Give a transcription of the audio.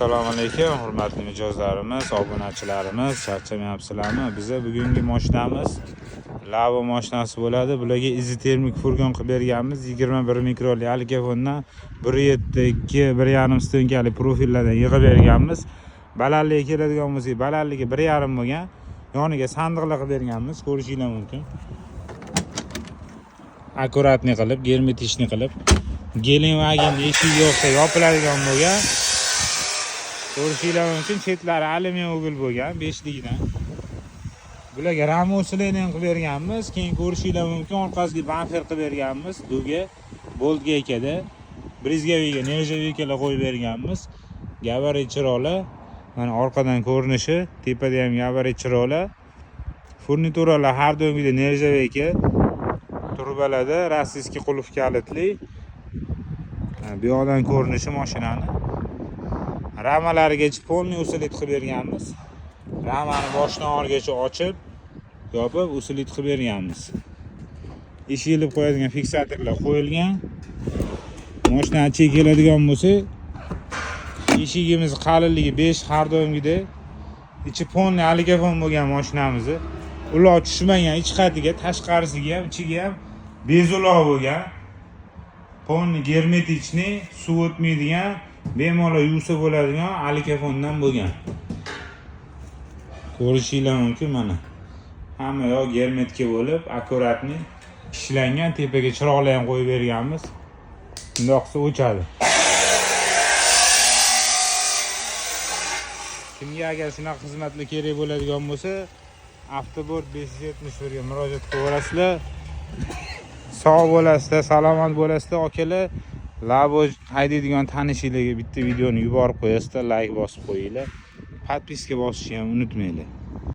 Assalomu alaykum, hurmatli mijozlarimiz, obunachilarimiz, charchamayapsizlarmi? Biza bugungi mashinamiz Labo mashinasi bo'ladi. Bularga izotermik furgon qilib berganmiz. 21 mikroli alkafondan 1.7, 2, 1.5 стенка li profillardan yig'ib berganmiz. Balandligiga keladigan bo'lsak, balandligi 1.5 bo'lgan. Yoniga sandiqlar qilib berganmiz, ko'rishinglar mumkin. Аккуратный qilib, герметичный qilib, Gelenwagen eshigi yo'qsa yopiladigan bo'lgan. Ko'rishinglar mumkin, chetlari alyumin угол bo'lgan, beshligidan. Bularga rama усиление qilib berganmiz. Keyin ko'rishinglar mumkin, orqasiga bamper qilib berganmiz. Дуга, болт гайка da, брызговик ga нержавейка lar qo'yib berganmiz. Gabarit chiroqlar, mana orqadan ko'rinishi, tepada ham gabarit chiroqlar. Furnituralar har doimgidek нержавейка. Trubalarda российский qulf kalitli. Bu yoqdan ko'rinishi mashinani. Ramalarigacha полный усилить qilib berganmiz. Ramani boshdan oxirigacha ochib, yopib усилить qilib berganmiz. Eshik ilib qo'yadigan fiksatorlar qo'yilgan. Mashina ichiga keladigan bo'lsak, eshigimiz qalinligi 5, har doimgidek. Ichi полный alikafon bo'lgan mashinamizni. Uloq tushmagan ich qatiga, tashqarisiga ham, ichiga ham без uloq bo'lgan. Полный герметичный, suv o'tmaydigan, bemalol yuvsa bo'ladigan alikafondan bo'lgan. Ko'rishinglar mumkin mana. Hamma yoq герметика bo'lib, аккуратный ishlangan, tepaga chiroqlar ham qo'yib berganmiz. Bundoq qilsa o'chadi. Kimga agar shunaqa xizmatlar kerak bo'ladigan bo'lsa, Avtobort 571 ga murojaat qilaverasizlar. Sog' bo'lasizlar, salomat bo'lasizlar, akalar. Labo haydaydigan tanishinglarga bitta videoni yuborib qo'yasizlar, layk bosib qo'yinglar. Подписка bosishni ham unutmanglar.